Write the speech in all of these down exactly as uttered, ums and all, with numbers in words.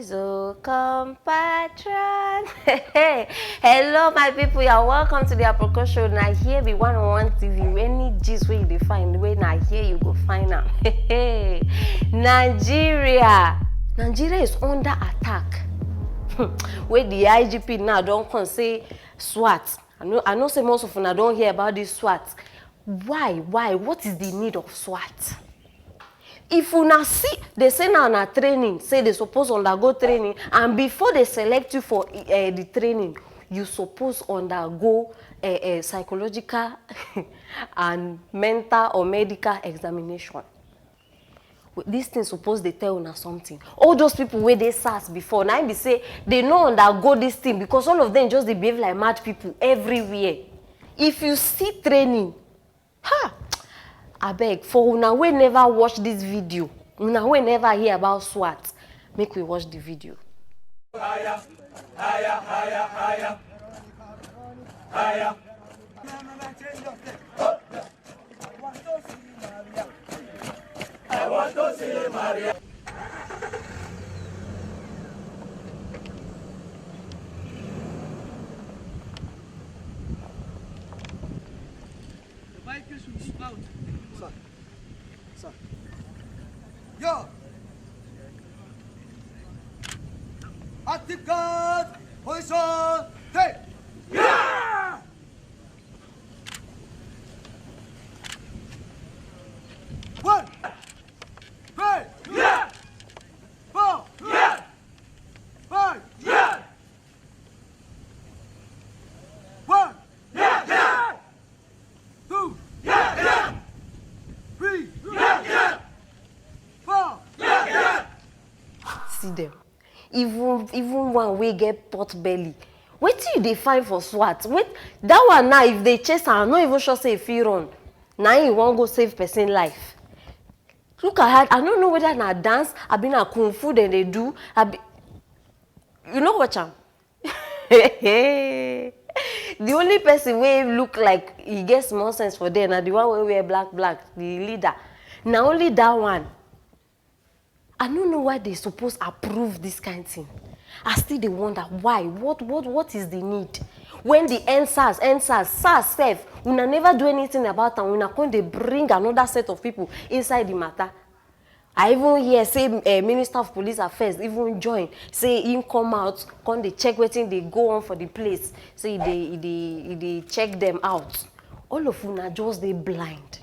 So, compatron. Hello, my people. You're welcome to the Aproko Show. Now, here be one on one T V. Any gist where you dey find, where now here you go find out. Nigeria. Nigeria is under attack. Where the I G P now don't come say SWAT. I know, I know say most of una don't hear about this SWAT. Why? Why? What is the need of SWAT? If una see, they say now na training, say they suppose undergo training, and before they select you for uh, the training, you suppose undergo a, a psychological and mental or medical examination. This thing suppose they tell una something. All those people where they SARS before, now be say they no undergo this thing because all of them just they behave like mad people everywhere. If you see training, ha! Abeg, for una wey never watch this video, una wey never hear about SWAT, make we watch the video. Higher, higher, higher, higher, higher. I want to see Maria. The bike should move out. Sir. Sir. Yo! Active guard! Position! Take! Yeah! One! Three! Yeah! Four! Yeah! Five! Yeah! One! Yeah! Yeah! Two. Yeah, yeah. Three. Yeah, yeah. Four. Yeah, yeah. See them. Even even one wey get pot belly. Wetin you dey find for SWAT? Wait, that one now, if they chase am, I'm not even sure say if he run. Now he won't go save person life. Look at her. I don't know whether na dance, I be na kung fu then they do. I be, you know what, Cham? The only person wey look like he get small sense for there na the one wey wear black black, the leader. Na only that one. I no know why they suppose approve this kind thing. I still dey wonder why. What what what is the need? When the N SARS, N SARS, SARS sef, una never do anything about am. Una come dey bring another set of people inside the matter. I even hear say uh, Minister of Police Affairs even join, say him come out, come dey check wetin dey go on for the place, say he dey he dey he dey check them out. All of una just dey blind.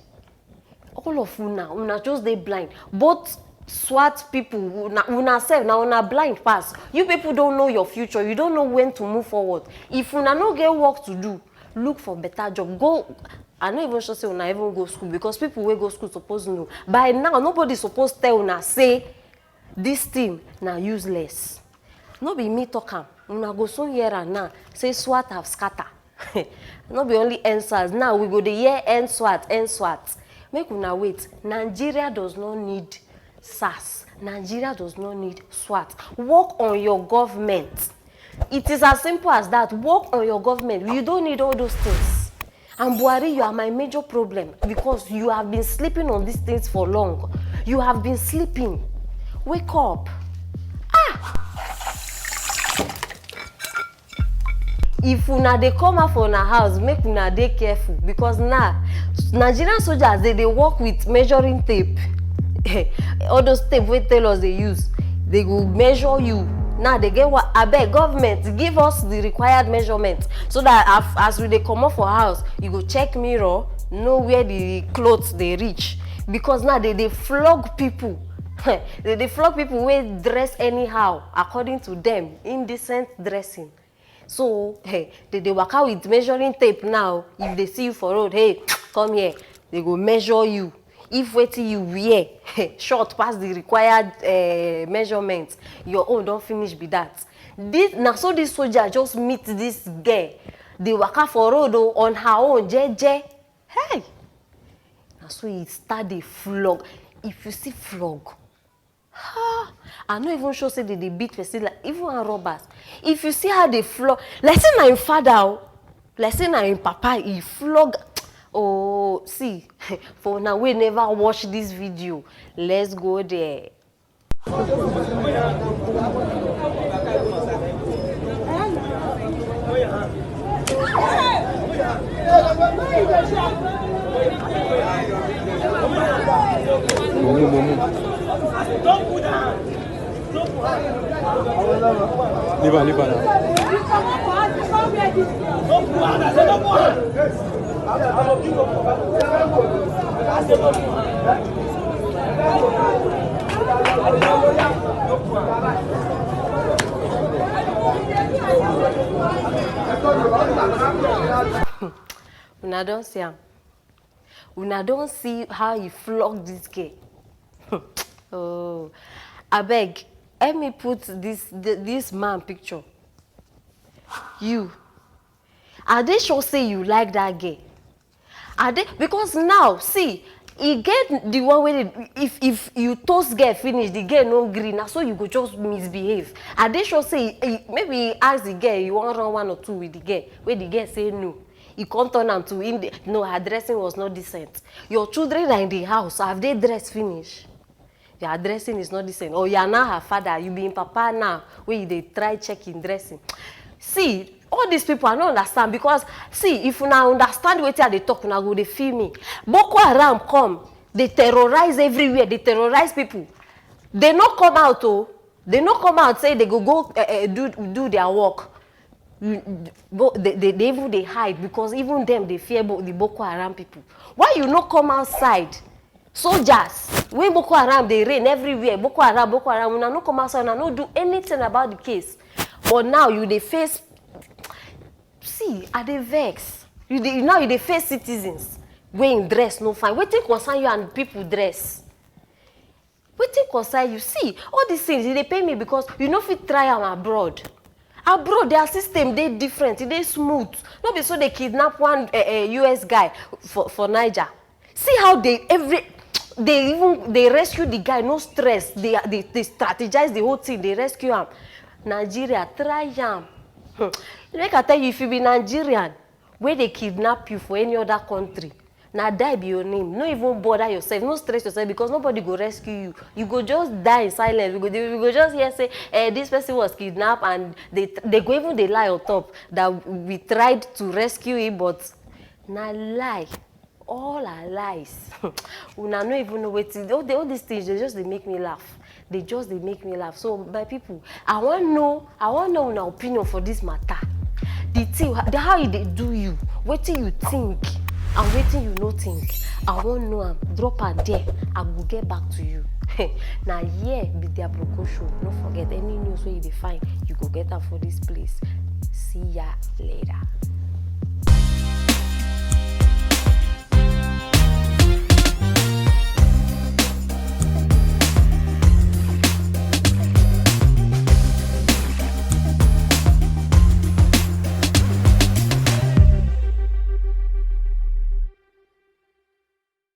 All of una, una just dey blind. Both SWAT people, una una sef na una blind pass. You people don't know your future. You don't know when to move forward. If una no get work to do, look for better job. Go. I no even sure say una even go school because people wey go school suppose know. By now, nobody suppose tell una say this thing na useless. No be me talk am. Una go soon hear am now. Say SWAT have scatter. No be only N SARS. Now we go dey hear N SWAT, N SWAT. Make una wait. Nigeria does not need SARS. Nigeria does not need SWAT. Work on your government. It is as simple as that. Work on your government. You don't need all those things. And Buhari, you are my major problem because you have been sleeping on these things for long. You have been sleeping. Wake up. Ah! If una dey come out for una house, make una dey careful because now Nigerian soldiers dey dey work with measuring tape. All those tape wey tailors dey use, they go measure you. Now they get what? Abeg, government, give us the required measurement so that as, as we dey comot for house, you go check mirror, know where the clothes dey reach. Because now they dey flog people. They dey flog people wey dress anyhow, according to them, indecent dressing. So hey, they dey waka with measuring tape now. If they see you for road, hey, come here, they go measure you. If wetin you wear short pass the required uh, measurement, your own don finish be that. This na so this soldier just meet this girl dey waka for road o, on her own jeje. Hey, na so he start dey flog. If you see flog, ha, I no even sure say they dey beat person like even armed robbers. If you see how they flog, like say na him father o, like say na him papa, he flog. Oh, see, for una wey never watch this video, let's go there. Mumu, mumu. Leave her, leave her now. Una don see am. Una don see how he flog this girl. Oh, abeg, help me put this th- this man picture. You, I dey sure say you like that girl. I dey, because now, see, e get the one wey dey, if if you toast girl finish, the girl no gree, na so you go just misbehave. I dey sure say e, e, maybe he ask the girl, you wan run one or two with the girl, wey the girl say no. E come turn am to him dey, no, her dressing was not decent. Your children are in the house, have they dressed finish? Your dressing is not decent. Or you are now her father, you be him papa now, wey you dey try check him dressing. See, all these people, I no understand, because, see, if una understand wetin I dey talk, una go dey feel me. Boko Haram come, dey terrorize everywhere, dey terrorize people. They no come out o. They no come out say they go go eh, eh, do do their work. You- Bo- They, they, they even dey hide, because even them dey fear Bo- the Boko Haram people. Why you no come outside? Soldiers, when Boko Haram dey reign everywhere, Boko Haram, Boko Haram, una no come outside, una no do anything about the case. But now you dey face, see, I dey vex. You dey, now you dey face citizens wey im dress no fine. Wetin concern you and people dress? Wetin concern you? See, all these things, e dey pain me, because you no fit try am abroad. Abroad, their system dey different, e dey smooth. No be so they kidnap one uh, uh, U S guy for, for Niger. See how they every they even they rescue the guy, no stress. They they, they strategize the whole thing, they rescue am. Nigeria, try am. Hmm. Make I tell you, if you be Nigerian, wey dey kidnap you for any other country, na die be your name. No even bother yourself, no stress yourself, because nobody go rescue you. You go just die in silence. We go dey- we go just hear say, eh, this person was kidnapped, and they they go even dey lie on top that we tried to rescue him, but na lie. All are lies. Una no even know wetin all, the, all these things, they just dey make me laugh. They just dey make me laugh. So my people, I wan know, I wan know una opinion for this matter. The thing, the, how e dey do you, wetin you think and wetin you no think. I wan know am. Drop am there. I go get back to you. Na here be the Aproko show. No forget, any news wey you dey find, you go get am for this place. See ya later.